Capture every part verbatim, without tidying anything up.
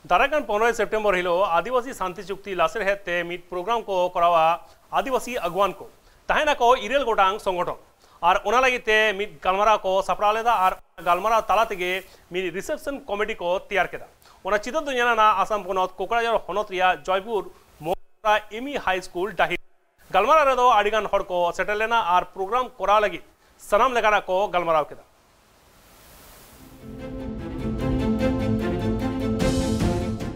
ᱫᱟᱨᱟᱭ ᱠᱟᱱ ᱯᱚᱱᱨᱚᱭ ᱥᱮᱯᱴᱮᱢᱵᱚᱨ ᱦᱤᱞᱳᱜ ᱟᱹᱫᱤᱵᱟᱹᱥᱤ ᱥᱟᱱᱛᱤ ᱪᱩᱠᱛᱤ ᱞᱟᱥᱟᱲᱦᱮᱫ ᱛᱮ ᱢᱤᱫ ᱯᱨᱳᱜᱨᱟᱢ ᱠᱚ ᱠᱚᱨᱟᱣᱟ ᱟᱹᱫᱤᱵᱟᱹᱥᱤ ᱟᱹᱜᱩᱣᱟᱱ ᱠᱚ᱾ ᱛᱟᱦᱮᱱᱟᱠᱚ ᱤᱨᱟᱹᱞ ᱜᱚᱴᱟᱝ ᱥᱚᱝᱜᱚᱴᱷᱚᱱ ᱟᱨ ᱚᱱᱟ ᱞᱟᱹᱜᱤᱫ ᱛᱮ ᱢᱤᱫ ᱜᱟᱞᱢᱟᱨᱟᱣ ᱠᱚ ᱥᱟᱯᱲᱟᱣ ᱞᱮᱫᱟ ᱟᱨ ᱜᱟᱞᱢᱟᱨᱟᱣ ᱛᱟᱞᱟ ᱛᱮᱜᱮ ᱢᱤᱫ ᱨᱤᱥᱮᱯᱥᱚᱱ ᱠᱚᱢᱤᱴᱤ ᱠᱚ ᱛᱮᱭᱟᱨ ᱠᱮᱫᱟ᱾ ᱚᱱᱟ ᱪᱤᱛᱟᱹᱨ ᱫᱚ ᱧᱮᱞ ᱮᱱᱟ ᱟᱥᱟᱢ ᱯᱚᱱᱚᱛ ᱠᱳᱠᱲᱟᱡᱷᱚᱨ ᱦᱚᱱᱚᱛ ᱨᱮᱭᱟᱜ ᱡᱚᱭᱯᱩᱨ ᱢᱚᱜᱽᱨᱟ ᱮᱢᱤ ᱦᱟᱭ ᱥᱠᱩᱞ ᱰᱟᱹᱦᱤ᱾ ᱜᱟᱞᱢᱟᱨᱟᱣ ᱨᱮᱫᱚ ᱟᱹᱰᱤᱜᱟᱱ ᱦᱚᱲ ᱠᱚ ᱥᱮᱴᱮᱨ ᱞᱮᱱᱟ ᱟᱨ ᱯᱨᱳᱜᱨᱟᱢ ᱠᱚᱨᱟᱣ ᱞᱟᱹᱜᱤᱫ ᱥᱟᱱᱟᱢ ᱞᱮᱠᱟᱱᱟᱜ ᱠᱚ ᱜᱟᱞᱢᱟᱨᱟᱣ ᱠᱮᱫᱟ᱾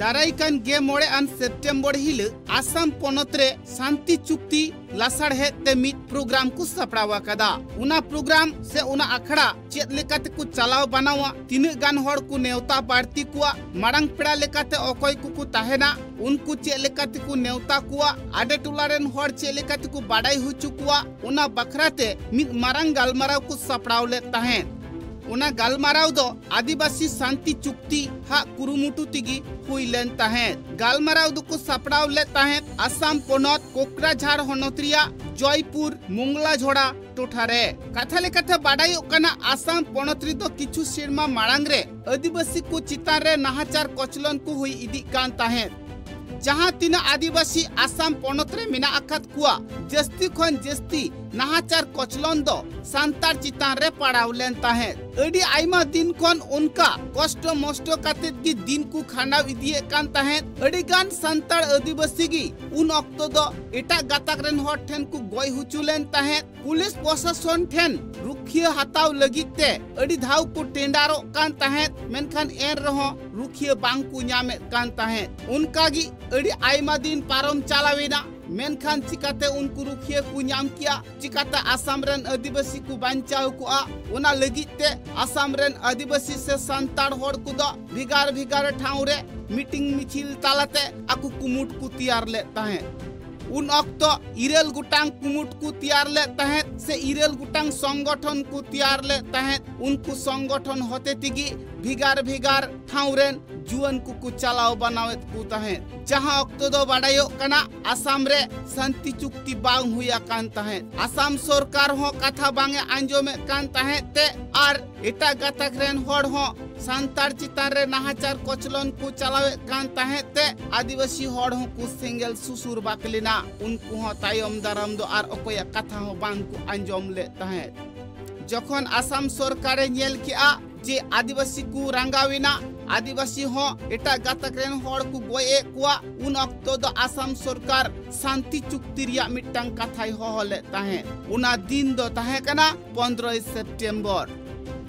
ᱫᱟᱨᱟᱭ ᱠᱟᱱ ᱜᱮᱞ ᱢᱚᱬᱮ ᱟᱱ ᱥᱮᱯᱴᱮᱢᱵᱚᱨ ᱦᱤᱞᱚᱜ ᱟᱥᱟᱢ ᱯᱚᱱᱚᱛ ᱨᱮ ᱥᱟᱱᱛᱤ ᱪᱩᱠᱛᱤ ᱞᱟᱥᱟᱲᱦᱮᱫ ᱛᱮ ᱢᱤᱫ ᱯᱨᱳᱜᱨᱟᱢ ᱠᱚ ᱥᱟᱯᱲᱟᱣ ᱟᱠᱟᱫᱟ᱾ ᱚᱱᱟ ᱯᱨᱳᱜᱨᱟᱢ ᱥᱮ ᱚᱱᱟ ᱟᱠᱷᱲᱟ ᱪᱮᱫ ᱞᱮᱠᱟ ᱛᱮᱠᱚ ᱪᱟᱞᱟᱣ ᱵᱟᱱᱟᱣᱟ, ᱛᱤᱱᱟᱹᱜ ᱜᱟᱱ ᱦᱚᱲ ᱠᱚ ᱱᱮᱣᱛᱟ ᱵᱟᱹᱲᱛᱤ ᱠᱚᱣᱟ, ᱢᱟᱲᱟᱝ ᱯᱮᱲᱟ ᱞᱮᱠᱟᱛᱮ ᱚᱠᱚᱭ ᱠᱚᱠᱚ ᱛᱟᱦᱮᱱᱟ, ᱩᱱᱠᱩ ᱪᱮᱫ ᱞᱮᱠᱟ ᱛᱮᱠᱚ ᱱᱮᱣᱛᱟ ᱠᱚᱣᱟ, ᱟᱰᱮ ᱴᱚᱞᱟ ᱨᱮᱱ ᱦᱚᱲ ᱪᱮᱫ ᱞᱮᱠᱟ ᱛᱮᱠᱚ ᱵᱟᱰᱟᱭ ᱦᱚᱪᱚ ᱠᱚᱣᱟ, ᱚᱱᱟ ᱵᱟᱠᱷᱨᱟ ᱛᱮ ᱢᱤᱫ ᱢᱟᱨᱟᱝ ᱜᱟᱞᱢᱟᱨᱟᱣ ᱠᱚ ᱥᱟᱯᱲᱟᱣ ᱞᱮᱫ ᱛᱟᱦᱮᱸᱫ᱾ ᱚᱱᱟ ᱜᱟᱞᱢᱟᱨᱟᱣ ᱫᱚ ᱟᱹᱫᱤᱵᱟᱹᱥᱤ ᱥᱟᱱᱛᱤ ᱪᱩᱠᱛᱤ ᱦᱟᱜ ᱠᱩᱨᱩᱢᱩᱴᱩ ᱛᱮᱜᱮ ᱦᱩᱭ ᱞᱮᱱ ᱛᱟᱦᱮᱸᱫ᱾ ᱜᱟᱞᱢᱟᱨᱟᱣ ᱫᱚᱠᱚ ᱥᱟᱯᱲᱟᱣ ᱞᱮᱫ ᱛᱟᱦᱮᱸᱫ ᱟᱥᱟᱢ ᱯᱚᱱᱚᱛ ᱠᱳᱠᱨᱟᱡᱷᱟᱲ ᱦᱚᱱᱚᱛ ᱨᱮᱭᱟᱜ ᱡᱚᱭᱯᱩᱨ ᱢᱚᱝᱞᱟᱡᱷᱚᱲᱟ ᱴᱚᱴᱷᱟ ᱨᱮ᱾ ᱠᱟᱛᱷᱟ ᱞᱮᱠᱟᱛᱮ ᱵᱟᱰᱟᱭᱚᱜ ᱠᱟᱱᱟ, ᱟᱥᱟᱢ ᱯᱚᱱᱚᱛ ᱨᱮᱫᱚ ᱠᱤᱪᱷᱩ ᱥᱮᱨᱢᱟ ᱢᱟᱲᱟᱝ ᱨᱮ ᱟᱹᱫᱤᱵᱟᱹᱥᱤ ᱠᱚ ᱪᱮᱛᱟᱱ ᱨᱮ ᱱᱟᱦᱟᱪᱟᱨ ᱠᱚᱪᱞᱚᱱ ᱠᱚ ᱦᱩᱭ ᱤᱫᱤᱜ ᱠᱟᱱ ᱛᱟᱦᱮᱸᱫ᱾ ᱡᱟᱦᱟᱸ ᱛᱤᱱᱟᱹᱜ ᱟᱹᱫᱤᱵᱟᱹᱥᱤ ᱟᱥᱟᱢ ᱯᱚᱱᱚᱛ ᱨᱮ ᱢᱮᱱᱟᱜ ᱟᱠᱟᱫ ᱠᱚᱣᱟ, ᱡᱟᱹᱥᱛᱤ ᱠᱷᱚᱱ ᱡᱟᱹᱥᱛᱤ ᱱᱟᱦᱟᱪᱟᱨ ᱠᱚᱪᱞᱚᱱ ᱫᱚ ᱥᱟᱱᱛᱟᱲ ᱪᱮᱛᱟᱱ ᱨᱮ ᱯᱟᱲᱟᱣ ᱞᱮᱱ ᱛᱟᱦᱮᱸᱫ᱾ ᱟᱹᱰᱤ ᱟᱭᱢᱟ ᱫᱤᱱ ᱠᱷᱚᱱ ᱚᱱᱠᱟ ᱠᱚᱥᱴᱚ ᱢᱚᱥᱴᱚ ᱠᱟᱛᱮᱫ ᱜᱮ ᱫᱤᱱ ᱠᱚ ᱠᱷᱟᱸᱰᱟᱣ ᱤᱫᱤᱭᱮᱫ ᱠᱟᱱ ᱛᱟᱦᱮᱸᱫ᱾ ᱟᱹᱰᱤ ᱜᱟᱱ ᱥᱟᱱᱛᱟᱲ ᱟᱹᱫᱤᱵᱟᱹᱥᱤ ᱜᱮ ᱩᱱ ᱚᱠᱛᱚ ᱫᱚ ᱮᱴᱟᱜ ᱜᱟᱛᱟᱠ ᱨᱮᱱ ᱦᱚᱲ ᱴᱷᱮᱱ ᱠᱚ ᱜᱚᱡ ᱦᱚᱪᱚ ᱞᱮᱱ ᱛᱟᱦᱮᱸᱫ᱾ ᱯᱩᱞᱤᱥ ᱯᱨᱚᱥᱟᱥᱚᱱ ᱴᱷᱮᱱ ᱨᱩᱠᱷᱤᱭᱟᱹ ᱦᱟᱛᱟᱣ ᱞᱟᱹᱜᱤᱫ ᱛᱮ ᱟᱹᱰᱤ ᱫᱷᱟᱣ ᱠᱚ ᱴᱮᱸᱰᱟᱨᱚᱜ ᱠᱟᱱ ᱛᱟᱦᱮᱸᱫ, ᱢᱮᱱᱠᱷᱟᱱ ᱮᱱ ᱨᱮᱦᱚᱸ ᱨᱩᱠᱷᱤᱭᱟᱹ ᱵᱟᱝ ᱠᱚ ᱧᱟᱢᱮᱫ ᱠᱟᱱ ᱛᱟᱦᱮᱸᱫ᱾ ᱚᱱᱠᱟ ᱜᱮ ᱟᱹᱰᱤ ᱟᱭᱢᱟ ᱫᱤᱱ ᱯᱟᱨᱚᱢ ᱪᱟᱞᱟᱣ ᱮᱱᱟ, ᱢᱮᱱᱠᱷᱟᱱ ᱪᱤᱠᱟᱛᱮ ᱩᱱᱠᱩ ᱨᱩᱠᱷᱤᱭᱟᱹ ᱠᱚ ᱧᱟᱢ ᱠᱮᱭᱟ? ᱪᱤᱠᱟᱛᱮ ᱟᱥᱟᱢ ᱨᱮᱱ ᱟᱹᱫᱤᱵᱟᱹᱥᱤ ᱠᱚ ᱵᱟᱧᱪᱟᱣ ᱠᱚᱜᱼᱟ? ᱚᱱᱟ ᱞᱟᱹᱜᱤᱫ ᱛᱮ ᱟᱥᱟᱢ ᱨᱮᱱ ᱟᱹᱫᱤᱵᱟᱹᱥᱤ ᱥᱮ ᱥᱟᱱᱛᱟᱲ ᱦᱚᱲ ᱠᱚᱫᱚ ᱵᱷᱮᱜᱟᱨ ᱵᱷᱮᱜᱟᱨ ᱴᱷᱟᱶ ᱨᱮ ᱢᱤᱴᱤᱝ ᱢᱤᱪᱷᱤᱞ ᱛᱟᱞᱟᱛᱮ ᱟᱠᱚ ᱠᱩᱢᱩᱴ ᱠᱚ ᱛᱮᱭᱟᱨ ᱞᱮᱫ ᱛᱟᱦᱮᱸᱫ᱾ ᱩᱱ ᱚᱠᱛᱚ ᱤᱨᱟᱹᱞ ᱜᱚᱴᱟᱝ ᱠᱩᱢᱩᱴ ᱠᱚ ᱛᱮᱭᱟᱨ ᱞᱮᱫ ᱛᱟᱦᱮᱸᱫ ᱥᱮ ᱤᱨᱟᱹᱞ ᱜᱚᱴᱟᱝ ᱥᱚᱝᱜᱚᱴᱷᱚᱱ ᱠᱚ ᱛᱮᱭᱟᱨ ᱞᱮᱫ ᱛᱟᱦᱮᱸᱫ᱾ ᱩᱱᱠᱩ ᱥᱚᱝᱜᱚᱴᱷᱚᱱ ᱦᱚᱛᱮ ᱛᱮᱜᱮ ᱵᱷᱮᱜᱟᱨ ᱵᱷᱮᱜᱟᱨ ᱴᱷᱟᱶ ᱨᱮᱱ ᱡᱩᱣᱟᱹᱱ ᱠᱚᱠᱚ ᱪᱟᱞᱟᱣ ᱵᱟᱱᱟᱣᱮᱫ ᱠᱚ ᱛᱟᱦᱮᱸᱫ᱾ ᱡᱟᱦᱟᱸ ᱚᱠᱛᱚ ᱫᱚ ᱵᱟᱰᱟᱭᱚᱜ ᱠᱟᱱᱟ, ᱟᱥᱟᱢ ᱨᱮ ᱥᱟᱱᱛᱤ ᱪᱩᱠᱛᱤ ᱵᱟᱝ ᱦᱩᱭ ᱟᱠᱟᱱ ᱛᱟᱦᱮᱸᱫ᱾ ᱟᱥᱟᱢ ᱥᱚᱨᱠᱟᱨ ᱦᱚᱸ ᱠᱟᱛᱷᱟ ᱵᱟᱝ ᱮ ᱟᱸᱡᱚᱢᱮᱫ ᱠᱟᱱ ᱛᱟᱦᱮᱸᱫ ᱛᱮ ᱟᱨ ᱮᱴᱟᱜ ᱜᱟᱛᱟᱠ ᱨᱮᱱ ᱦᱚᱲ ᱦᱚᱸ ᱥᱟᱱᱛᱟᱲ ᱪᱮᱛᱟᱱ ᱨᱮ ᱱᱟᱦᱟᱪᱟᱨ ᱠᱚᱪᱞᱚᱱ ᱠᱚ ᱪᱟᱞᱟᱣᱮᱫ ᱠᱟᱱ ᱛᱟᱦᱮᱸᱫ ᱛᱮ ᱟᱹᱫᱤᱵᱟᱹᱥᱤ ᱦᱚᱲ ᱦᱚᱸᱠᱚ ᱥᱮᱸᱜᱮᱞ ᱥᱩᱥᱩᱨ ᱵᱟᱠ ᱞᱮᱱᱟ᱾ ᱩᱱᱠᱩ ᱦᱚᱸ ᱛᱟᱭᱚᱢ ᱫᱟᱨᱟᱢ ᱫᱚ ᱟᱨ ᱚᱠᱚᱭᱟᱜ ᱠᱟᱛᱷᱟ ᱦᱚᱸ ᱵᱟᱝ ᱠᱚ ᱟᱸᱡᱚᱢ ᱞᱮᱫ ᱛᱟᱦᱮᱸᱫ᱾ ᱡᱚᱠᱷᱚᱱ ᱟᱥᱟᱢ ᱥᱚᱨᱠᱟᱨᱮ ᱧᱮᱞ ᱠᱮᱜᱼᱟ ᱡᱮ ᱟᱹᱫᱤᱵᱟᱹᱥᱤ ᱠᱚ ᱨᱟᱸᱜᱟᱣ ᱮᱱᱟ, ᱟᱹᱫᱤᱵᱟᱹᱥᱤ ᱦᱚᱸ ᱮᱴᱟᱜ ᱜᱟᱛᱟᱠ ᱨᱮᱱ ᱦᱚᱲ ᱠᱚ ᱜᱚᱡ ᱮᱫ ᱠᱚᱣᱟ, ᱩᱱ ᱚᱠᱛᱚ ᱫᱚ ᱟᱥᱟᱢ ᱥᱚᱨᱠᱟᱨ ᱥᱟᱱᱛᱤ ᱪᱩᱠᱛᱤ ᱨᱮᱭᱟᱜ ᱢᱤᱫᱴᱟᱝ ᱠᱟᱛᱷᱟᱭ ᱦᱚᱦᱚ ᱞᱮᱫ ᱛᱟᱦᱮᱸᱫ᱾ ᱚᱱᱟ ᱫᱤᱱ ᱫᱚ ᱛᱟᱦᱮᱸ ᱠᱟᱱᱟ ᱯᱚᱱᱫᱽᱨᱚᱭ ᱥᱮᱯᱴᱮᱢᱵᱚᱨ᱾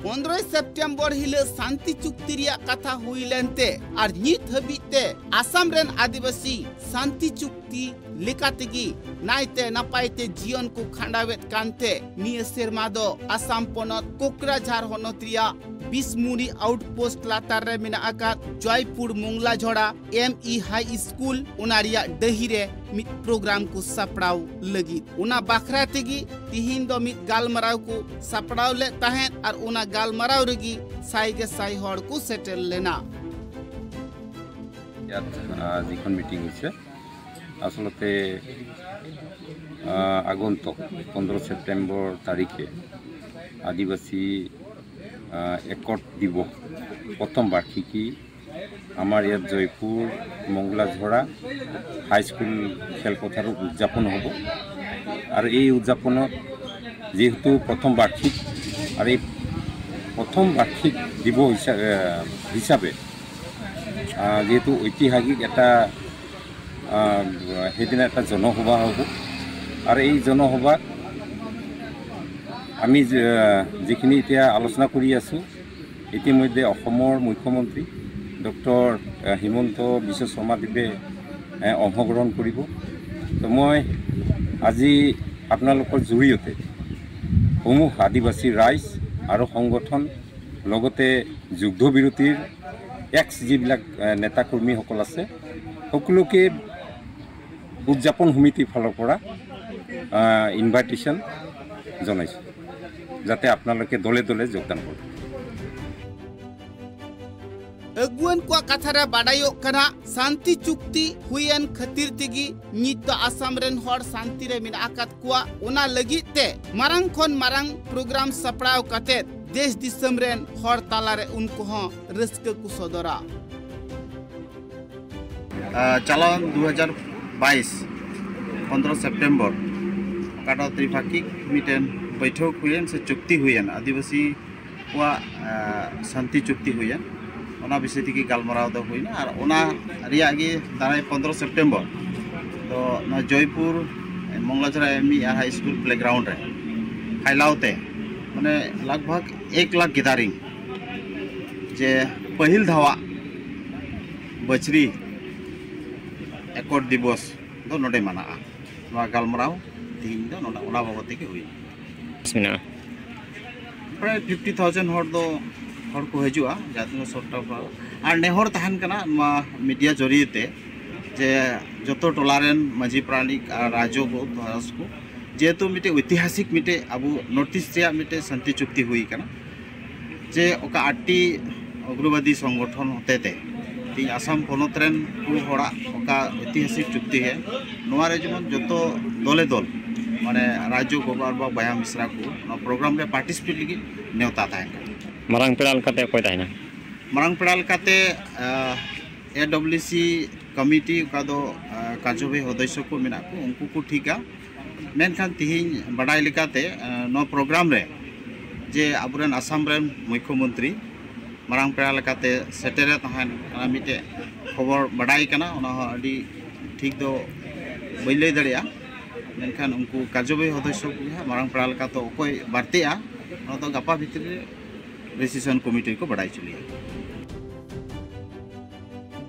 ᱯᱚᱱᱫᱽᱨᱚᱭ ᱥᱮᱯᱴᱮᱢᱵᱚᱨ ᱦᱤᱞᱳᱜ ᱥᱟᱱᱛᱤ ᱪᱩᱠᱛᱤ ᱨᱮᱭᱟᱜ ᱠᱟᱛᱷᱟ ᱦᱩᱭ ᱞᱮᱱᱛᱮ ᱟᱨ ᱱᱤᱛ ᱦᱟᱹᱵᱤᱡ ᱛᱮ ᱟᱥᱟᱢ ᱨᱮᱱ ᱟᱹᱫᱤᱵᱟᱹᱥᱤ ᱥᱟᱱᱛᱤ ᱪᱩᱠᱛᱤ ᱞᱮᱠᱟ ᱛᱮᱜᱮ ᱱᱟᱭᱛᱮ ᱱᱟᱯᱟᱭ ᱛᱮ ᱡᱤᱭᱚᱱ ᱠᱚ ᱠᱷᱟᱸᱰᱟᱣᱮᱫ ᱠᱟᱱᱛᱮ ᱱᱤᱭᱟᱹ ᱥᱮᱨᱢᱟ ᱫᱚ ᱟᱥᱟᱢ ᱯᱚᱱᱚᱛ ᱠᱳᱠᱨᱟᱡᱷᱟᱨ ᱦᱚᱱᱚᱛ ᱨᱮᱭᱟᱜ ᱵᱤᱥᱢᱩᱲᱤ ᱟᱣᱩᱴᱯᱳᱥᱴ ᱞᱟᱛᱟᱨ ᱨᱮ ᱢᱮᱱᱟᱜ ᱟᱠᱟᱫ ᱡᱚᱭᱯᱩᱨ ᱢᱚᱝᱞᱟ ᱡᱷᱚᱲᱟ ᱮᱢ ᱤ ᱦᱟᱭ ᱥᱠᱩᱞ, ᱚᱱᱟ ᱨᱮᱭᱟᱜ ᱰᱟᱹᱦᱤ ᱨᱮ ᱢᱤᱫ ᱯᱨᱳᱜᱨᱟᱢ ᱠᱚ ᱥᱟᱯᱲᱟᱣ ᱞᱟᱹᱜᱤᱫ᱾ ᱚᱱᱟ ᱵᱟᱠᱷᱨᱟ ᱛᱮᱜᱮ ᱛᱤᱦᱤᱧ ᱫᱚ ᱢᱤᱫ ᱜᱟᱞᱢᱟᱨᱟᱣ ᱠᱚ ᱥᱟᱯᱲᱟᱣ ᱞᱮᱫ ᱛᱟᱦᱮᱸᱫ ᱟᱨ ᱚᱱᱟ ᱜᱟᱞᱢᱟᱨᱟᱣ ᱨᱮᱜᱮ ᱥᱟᱭ ᱜᱮ ᱥᱟᱭ ᱦᱚᱲ ᱠᱚ ᱥᱮᱴᱮᱨ ᱞᱮᱱᱟ᱾ ইয়াত আহ, যিখন মিটিং হৈছে, আচলতে আহ, আগন্তুক পোন্ধৰ ছেপ্টেম্বৰ তাৰিখে আদিবাসী আহ, একত দিৱস প্ৰথম বাৰ্ষিকী আমাৰ ইয়াত জয়পুৰ মংগলাঝৰা হাইস্কুল খেলপথাৰত উদযাপন হ'ব। আৰু এই উদযাপনত যিহেতু প্ৰথম বাৰ্ষিক আৰু এই প্ৰথম বাৰ্ষিক দিৱস হিচাপে, হিচাপে আহ, যিহেতু ঐতিহাসিক এটা আহ, সেইদিনা এটা জনসভা হ'ব। আৰু এই জনসভাত আমি যে- যিখিনি এতিয়া আলোচনা কৰি আছোঁ, ইতিমধ্যে অসমৰ মুখ্যমন্ত্ৰী ডক্টৰ হিমন্ত বিশ্ব শৰ্মা দেৱে এ, অংশগ্ৰহণ কৰিব। তো মই আজি আপোনালোকৰ জৰিয়তে সমূহ আদিবাসী ৰাইজ আৰু সংগঠন, লগতে যুদ্ধবিৰতিৰ এক্স যিবিলাক এ, নেতাকৰ্মীসকল আছে, সকলোকে উদযাপন সমিতিৰ ফালৰ পৰা ইনভাইটেশ্যন জনাইছোঁ, যাতে আপোনালোকে দলে দলে যোগদান কৰে। ᱟᱹᱜᱩᱣᱟᱹᱱ ᱠᱚᱣᱟᱜ ᱠᱟᱛᱷᱟ ᱨᱮ ᱵᱟᱰᱟᱭᱚᱜ ᱠᱟᱱᱟ, ᱥᱟᱱᱛᱤ ᱪᱩᱠᱛᱤ ᱦᱩᱭᱮᱱ ᱠᱷᱟᱹᱛᱤᱨ ᱛᱮᱜᱮ ᱱᱤᱛ ᱫᱚ ᱟᱥᱟᱢ ᱨᱮᱱ ᱦᱚᱲ ᱥᱟᱱᱛᱤ ᱨᱮ ᱢᱮᱱᱟᱜ ᱟᱠᱟᱫ ᱠᱚᱣᱟ᱾ ᱚᱱᱟ ᱞᱟᱹᱜᱤᱫ ᱛᱮ ᱢᱟᱨᱟᱝ ᱠᱷᱚᱱ ᱢᱟᱨᱟᱝ ᱯᱨᱳᱜᱨᱟᱢ ᱥᱟᱯᱲᱟᱣ ᱠᱟᱛᱮ ᱫᱮᱥ ᱫᱤᱥᱚᱢ ᱨᱮᱱ ᱦᱚᱲ ᱛᱟᱞᱟᱨᱮ ᱩᱱᱠᱩ ᱦᱚᱸ ᱨᱟᱹᱥᱠᱟᱹ ᱠᱚ ᱥᱚᱫᱚᱨᱟ᱾ ᱪᱟᱞᱟᱣᱮᱱ ᱫᱩ ᱦᱟᱡᱟᱨ ᱵᱟᱭᱤᱥ ᱯᱚᱱᱫᱽᱨᱚ ᱥᱮᱯᱴᱮᱢᱵᱚᱨ ᱚᱠᱟ ᱫᱚ ᱛᱨᱤᱯᱟᱠᱷᱤᱠ ᱢᱤᱫᱴᱮᱱ ᱵᱳᱭᱴᱷᱚᱠ ᱦᱩᱭᱮᱱ ᱥᱮ ᱪᱩᱠᱛᱤ ᱦᱩᱭᱮᱱ, ᱟᱹᱫᱤᱵᱟᱹᱥᱤ ᱠᱚᱣᱟᱜ ᱥᱟᱱᱛᱤ ᱪᱩᱠᱛᱤ ᱦᱩᱭᱮᱱ, ᱚᱱᱟ ᱵᱤᱥᱚᱭ ᱛᱮᱜᱮ ᱜᱟᱞᱢᱟᱨᱟᱣ ᱫᱚ ᱦᱩᱭᱱᱟ᱾ ᱟᱨ ᱚᱱᱟ ᱨᱮᱭᱟᱜ ᱜᱮ ᱫᱟᱨᱟᱭ ᱯᱚᱱᱫᱽᱨᱚ ᱥᱮᱯᱴᱮᱢᱵᱚᱨ ᱫᱚ ᱱᱚᱣᱟ ᱡᱚᱭᱯᱩᱨ ᱢᱚᱝᱞᱟᱪᱚᱨᱟ ᱮᱢ ᱤ ᱟᱨ ᱦᱟᱭ ᱥᱠᱩᱞ ᱯᱞᱮᱜᱨᱟᱣᱩᱱᱰ ᱨᱮ ᱯᱷᱟᱭᱞᱟᱣ ᱛᱮ ᱢᱟᱱᱮ ᱞᱟᱜᱽ ᱵᱷᱟᱜᱽ ᱮᱠ ᱞᱟᱠᱷ ᱜᱮᱫᱟᱨᱤᱝ ᱡᱮ ᱯᱟᱹᱦᱤᱞ ᱫᱷᱟᱣᱟᱜ ᱵᱟᱹᱪᱷᱨᱤ ᱮᱠᱚᱨ ᱫᱤᱵᱚᱥ ᱫᱚ ᱱᱚᱰᱮ ᱢᱟᱱᱟᱜᱼᱟ᱾ ᱱᱚᱣᱟ ᱜᱟᱞᱢᱟᱨᱟᱣ ᱛᱮᱦᱮᱧ ᱫᱚ ᱱᱚᱰᱮ ᱚᱱᱟ ᱵᱟᱵᱚᱫ ᱛᱮᱜᱮ ᱦᱩᱭᱱᱟ᱾ ᱢᱮᱱᱟᱜᱼᱟ᱾ ᱯᱨᱟᱭ ᱯᱷᱤᱯᱴᱤ ᱛᱷᱟᱣᱡᱮᱱᱰ ᱦᱚᱲ ᱫᱚ ᱦᱚᱲ ᱠᱚ ᱦᱤᱡᱩᱜᱼᱟ, ᱡᱟᱦᱟᱸ ᱛᱤᱱᱟᱹᱜ ᱥᱚᱨᱠᱟᱨ ᱯᱟᱦᱴᱟ᱾ ᱟᱨ ᱱᱮᱦᱚᱨ ᱛᱟᱦᱮᱱ ᱠᱟᱱᱟ ᱱᱚᱣᱟ ᱢᱤᱰᱤᱭᱟ ᱡᱚᱨᱤᱭᱮ ᱛᱮ ᱡᱮ ᱡᱚᱛᱚ ᱴᱚᱞᱟ ᱨᱮᱱ ᱢᱟᱹᱡᱷᱤ ᱯᱟᱨᱟᱱᱤᱠ ᱟᱨ ᱨᱟᱡᱚ ᱠᱚ ᱛᱷᱚᱲᱟ ᱠᱚ, ᱡᱮᱦᱮᱛᱩ ᱢᱤᱫᱴᱮᱡ ᱳᱭᱛᱤᱦᱟᱥᱤᱠ ᱢᱤᱫᱴᱮᱡ ᱟᱵᱚ ᱱᱚᱨᱛᱷ ᱤᱥᱴ ᱨᱮᱭᱟᱜ ᱢᱤᱫᱴᱮᱡ ᱥᱟᱱᱛᱤ ᱪᱩᱠᱛᱤ ᱦᱩᱭ ᱠᱟᱱᱟ, ᱡᱮ ᱚᱠᱟ ᱟᱴᱴᱤ ᱩᱜᱽᱨᱚᱵᱟᱫᱤ ᱥᱚᱝᱜᱚᱴᱷᱚᱱ ᱦᱚᱛᱮᱛᱮ ᱛᱮᱦᱮᱧ ᱟᱥᱟᱢ ᱯᱚᱱᱚᱛ ᱨᱮᱱ ᱠᱚ ᱦᱚᱲᱟᱜ ᱚᱠᱟ ᱳᱭᱛᱤᱦᱟᱥᱤᱠ ᱪᱩᱠᱛᱤ ᱦᱮ, ᱱᱚᱣᱟ ᱨᱮ ᱡᱮᱢᱚᱱ ᱡᱚᱛᱚ ᱫᱚᱞᱮ ᱫᱚᱞ ᱢᱟᱱᱮ ᱨᱟᱡᱽᱡᱚ ᱜᱚᱵᱷᱚᱨᱱᱚᱨ ᱵᱟ ᱵᱚᱭᱦᱟ ᱢᱤᱥᱨᱟ ᱠᱚ ᱱᱚᱣᱟ ᱯᱨᱳᱜᱨᱟᱢ ᱨᱮ ᱯᱟᱨᱴᱤᱥᱤᱯᱮᱴ ᱞᱟᱹᱜᱤᱫ ᱱᱮᱣᱛᱟ ᱛᱟᱦᱮᱸ ᱠᱟᱱᱟ᱾ ᱢᱟᱨᱟᱝ ᱯᱮᱲᱟ ᱞᱮᱠᱟᱛᱮ ᱚᱠᱚᱭ ᱛᱟᱦᱮᱱᱟ? ᱢᱟᱨᱟᱝ ᱯᱮᱲᱟ ᱞᱮᱠᱟᱛᱮ ᱮ ᱰᱚᱵᱞᱤᱭᱩ ᱥᱤ ᱠᱚᱢᱤᱴᱤ ᱚᱠᱟ ᱫᱚ ᱠᱟᱨᱡᱚᱵᱟᱦᱤ ᱥᱚᱫᱚᱥᱥᱚ ᱠᱚ ᱢᱮᱱᱟᱜ ᱠᱚ ᱩᱱᱠᱩ ᱠᱚ ᱴᱷᱤᱠᱟ᱾ ᱢᱮᱱᱠᱷᱟᱱ ᱛᱮᱦᱮᱧ ᱵᱟᱰᱟᱭ ᱞᱮᱠᱟᱛᱮ ᱱᱚᱣᱟ ᱯᱨᱳᱜᱨᱟᱢ ᱨᱮ ᱡᱮ ᱟᱵᱚᱨᱮᱱ ᱟᱥᱟᱢ ᱨᱮᱱ ᱢᱩᱠᱷᱭᱚᱢᱚᱱᱛᱨᱤ ᱢᱟᱨᱟᱝ ᱯᱮᱲᱟ ᱞᱮᱠᱟᱛᱮ ᱥᱮᱴᱮᱨᱮ ᱛᱟᱦᱮᱱ ᱠᱟᱱᱟ ᱢᱤᱫᱴᱮᱡ ᱠᱷᱚᱵᱚᱨ ᱵᱟᱰᱟᱭ ᱠᱟᱱᱟ, ᱚᱱᱟ ᱦᱚᱸ ᱟᱹᱰᱤ ᱴᱷᱤᱠ ᱫᱚ ᱵᱟᱹᱧ ᱞᱟᱹᱭ ᱫᱟᱲᱮᱭᱟᱜᱼᱟ᱾ ᱢᱮᱱᱠᱷᱟᱱ ᱩᱱᱠᱩ ᱠᱟᱨᱡᱚᱵᱟᱦᱤ ᱥᱚᱫᱚᱥᱥᱚ ᱠᱚᱜᱮ ᱦᱟᱸᱜ ᱢᱟᱨᱟᱝ ᱯᱮᱲᱟ ᱞᱮᱠᱟᱛᱮ ᱚᱠᱚᱭ ᱵᱟᱹᱲᱛᱤᱜᱼᱟ, ᱚᱱᱟ ᱫᱚ ᱜᱟᱯᱟ ᱵᱷᱤᱛᱨᱤ ᱨᱮ ᱨᱮᱡᱤᱥᱴᱨᱮᱥᱚᱱ ᱠᱚᱢᱤᱴᱤ ᱠᱚ ᱵᱟᱰᱟᱭ ᱦᱚᱪᱚ ᱞᱮᱭᱟ᱾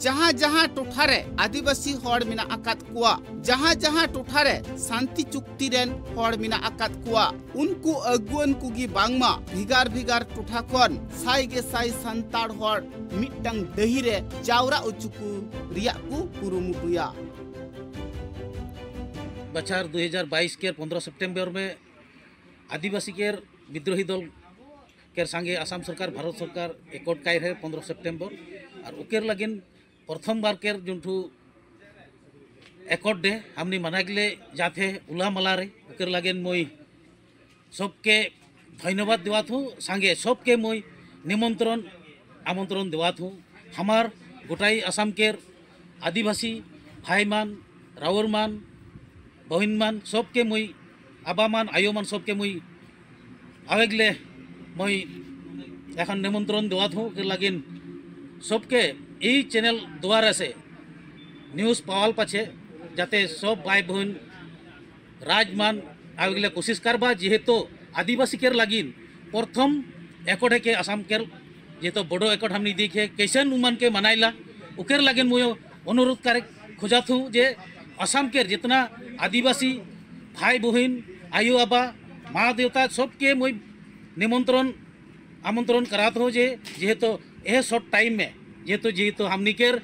ᱡᱟᱦᱟᱸ ᱡᱟᱦᱟᱸ ᱴᱚᱴᱷᱟ ᱨᱮ ᱟᱹᱫᱤᱵᱟᱹᱥᱤ ᱦᱚᱲ ᱢᱮᱱᱟᱜ ᱟᱠᱟᱫ ᱠᱚᱣᱟ, ᱡᱟᱦᱟᱸ ᱡᱟᱦᱟᱸ ᱴᱚᱴᱷᱟ ᱨᱮ ᱥᱟᱱᱛᱤ ᱪᱩᱠᱛᱤ ᱨᱮᱱ ᱦᱚᱲ ᱢᱮᱱᱟᱜ ᱟᱠᱟᱫ ᱠᱚᱣᱟ, ᱩᱱᱠᱩ ᱟᱹᱜᱩᱣᱟᱹᱱ ᱠᱚᱜᱮ ᱵᱟᱝᱢᱟ ᱵᱷᱮᱜᱟᱨ ᱵᱷᱮᱜᱟᱨ ᱴᱚᱴᱷᱟ ᱠᱷᱚᱱ ᱥᱟᱭ ᱜᱮ ᱥᱟᱭ ᱥᱟᱱᱛᱟᱲ ᱦᱚᱲ ᱢᱤᱫᱴᱟᱝ ᱰᱟᱹᱦᱤ ᱨᱮ ᱡᱟᱣᱨᱟ ᱚᱪᱚ ᱠᱚ ᱨᱮᱭᱟᱜ ᱠᱚ ᱠᱩᱨᱩᱢᱩᱴᱩᱭᱟ᱾ बछार दुई हजार बाईस के पन्द्रह सितंबर में आदिवासी के विद्रोही दल के संगे असम सरकार, भारत सरकार एकॉर्ड कायर है पन्द्रह सितंबर। और ओकर लगिन प्रथम बार के जुनठू एकॉर्ड डे हमनी मनागले जाते उला मला रे। ओकर लगिन मोई सबके धन्यवाद देवात हूँ। संगे सबके मुई निमंत्रण आमंत्रण देवात हूँ। हमार गोटाई आसाम केर आदिवासी भाई मान, राउर मान, बहिन मान, सबके मुई, आबा मान, आयो मान, सबके मुई आवेगले मुई एखन निमंत्रण देवात हूँ के लागिन सबके ई चैनल द्वारा से न्यूज़ पावाल पाछे, जाते सब भाई बहन राजमान आवेगले कोशिश करबा, जेहेतु आदिवासी केर लागिन प्रथम एकट के आसाम केर, जेहेतु बड़ो एकट हमनी देखे कैसन उमन के मनाइला, उकेर लागिन मुयो अनुरोध करे खोजात हूँ जे आसाम केर जितना आदिवासी भाई बहन, आयो आबा, माँ देवता सबके मुई निमंत्रण आमंत्रण करात हूँ जे जेहेतु यह शॉर्ट टाइम में जेहेतु जेहेतु हमनी केर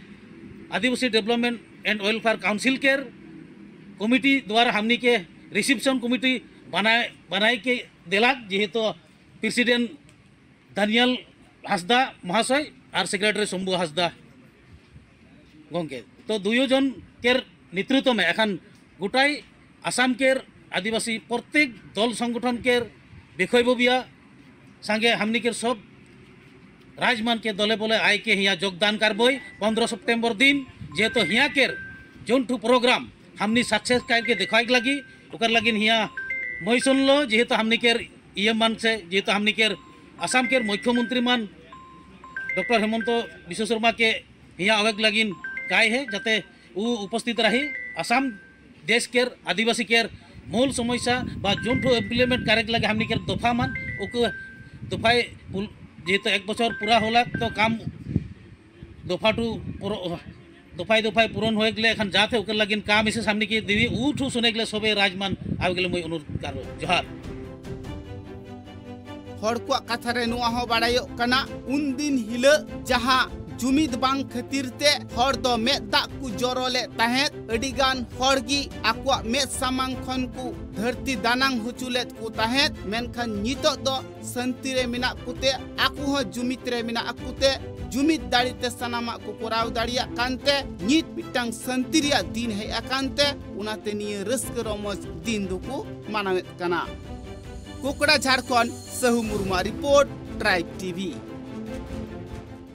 आदिवासी डेवलपमेंट एंड वेलफेयर काउंसिल केर कमिटी द्वारा हमनी के रिसेप्शन कमिटी बनाए बनाए के देलाक, जेहेतु प्रेसिडेंट दानियल हांसदा महाशय और सेक्रेटरी शंभू हांसदा गोंके। तो दुयो जन केर नेतृत्व में एखन गोटाई आसाम केर आदिवासी प्रत्येक दल संगठन केर बेखोय बबिया संगे हमनी केर सब राजमान के दले बले आय के हिया योगदान करबोई पन्द्रह सितंबर दिन, जेहेतु हिया केर जोन ठू प्रोग्राम हमनी सक्सेस करके दिखाए लगी, ओकर लगिन हिया मोइसन लो, जेहेतु हमनी केर ईएम मान से, जेहेतु हमनी केर आसाम केर मुख्यमंत्री मान डॉक्टर हेमंत बिश्व शर्मा के हिया आवेक लगिन काय है, जाते उ उपस्थित रही। आसाम देश केर आदिवासी केर मूल समस्या बा जोन ठो इम्प्लीमेंट करे के लगे हमनी केर दफा मान, ओके दफाए पुल-, जेहेतु एक बछर पूरा होला तो काम दफा टू पुर-, दफाए दफाए पूरण होए के लिए एखन जाते ओकर लगिन काम इसे सामने के देवी उ ठू सुने के लिए सबे राजमान आवे के लिए मुई अनुरोध कर जोहार। ᱦᱚᱲ ᱠᱚᱣᱟᱜ ᱠᱟᱛᱷᱟ ᱨᱮ ᱱᱚᱣᱟ ᱦᱚᱸ ᱵᱟᱲᱟᱭᱚᱜ ᱠᱟᱱᱟ, ᱩᱱᱫᱤᱱ ᱦᱤᱞᱳᱜ ᱡᱟᱦᱟᱸ ᱡᱩᱢᱤᱫ ᱵᱟᱝ ᱠᱷᱟᱹᱛᱤᱨ ᱛᱮ ᱦᱚᱲ ᱫᱚ ᱢᱮᱫ ᱫᱟᱜ ᱠᱚ ᱡᱚᱨᱚ ᱞᱮᱫ ᱛᱟᱦᱮᱸᱫ, ᱟᱹᱰᱤ ᱜᱟᱱ ᱦᱚᱲ ᱜᱮ ᱟᱠᱚᱣᱟᱜ ᱢᱮᱫ ᱥᱟᱢᱟᱝ ᱠᱷᱚᱱ ᱠᱚ ᱫᱷᱟᱹᱨᱛᱤ ᱫᱟᱱᱟᱝ ᱦᱚᱪᱚ ᱞᱮᱫ ᱠᱚ ᱛᱟᱦᱮᱸᱫ, ᱢᱮᱱᱠᱷᱟᱱ ᱱᱤᱛᱚᱜ ᱫᱚ ᱥᱟᱱᱛᱤ ᱨᱮ ᱢᱮᱱᱟᱜ ᱠᱚᱛᱮ, ᱟᱠᱚ ᱦᱚᱸ ᱡᱩᱢᱤᱫ ᱨᱮ ᱢᱮᱱᱟᱜ ᱠᱚᱛᱮ, ᱡᱩᱢᱤᱫ ᱫᱟᱲᱮ ᱛᱮ ᱥᱟᱱᱟᱢᱟᱜ ᱠᱚ ᱠᱚᱨᱟᱣ ᱫᱟᱲᱮᱭᱟᱜ ᱠᱟᱱᱛᱮ, ᱱᱤᱛ ᱢᱤᱫᱴᱟᱝ ᱥᱟᱱᱛᱤ ᱨᱮᱭᱟᱜ ᱫᱤᱱ ᱦᱮᱡ ᱟᱠᱟᱱ ᱛᱮ, ᱚᱱᱟᱛᱮ ᱱᱤᱭᱟᱹ ᱨᱟᱹᱥᱠᱟᱹ ᱨᱚᱢᱚᱡᱽ ᱫᱤᱱ ᱫᱚᱠᱚ ᱢᱟᱱᱟᱣᱮᱫ ᱠᱟᱱᱟ᱾ ᱠᱳᱠᱲᱟᱡᱷᱟᱲ ᱠᱷᱚᱱ ᱥᱟᱹᱦᱩ ᱢᱩᱨᱢᱩᱣᱟᱜ ᱨᱤᱯᱳᱨᱴ, ᱴᱨᱟᱭᱤᱵᱽ ᱴᱤᱵᱷᱤ᱾